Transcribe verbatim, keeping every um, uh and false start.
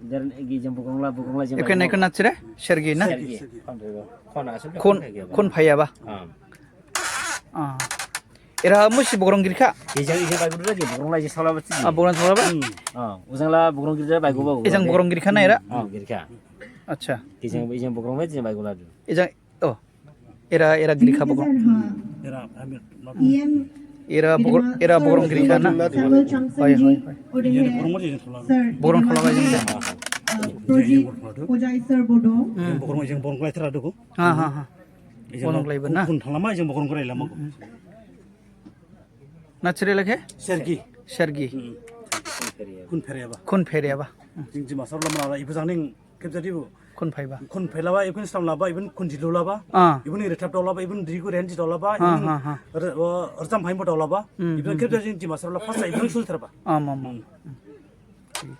Jar ejang Bugrongla, Bugrongla jang. Ekhe naikhe nachire, Sergi na? Sergi. Khon, khon asal khon, khon phaiyaba. Ah. Ah. Era musi Bugrong girikha? Ejang, ejang baigo dura ge, Bugrongla ejang saola basi. Ah, Bugrong saola ba? Hmm. Ah, ujangla Bugrong girikha baigo ba. Ejang Bugrong girikha na era? Ah, girikha. Acha. Ejang, ejang Bugrong ba, ejang baigo ladu. Ejang, oh. Era, era girikha Bugrong. Era, ami, era Bugrong, era Bugrong girikha na? Hoi, hoi, hoi. Bugrong thola ba ejang de. Bugrong ejang Bugrong lai thera dugu. Ha, ha, ha. Bugrong lai ba na? Khun thalama ejang Bugrong lai lama. Nachire lakhe? Sergi. Sergi. Khun pheryaba. Khun pheryaba. Jing Dimasarao lama la ibu jang ning khepjadibo. Khun phaiba. Khun phailaba, ibu stam laba, ibu khun jilu laba. Ah. Ibu ni rethap daolaba, ibu digu renji daolaba, ah, ibu ah, ah. Rejam phaimo daolaba. Hmm, ibu hmm, khepjadi jing Dimasarao la first ibu sul therba. Ah, mama. Hmm.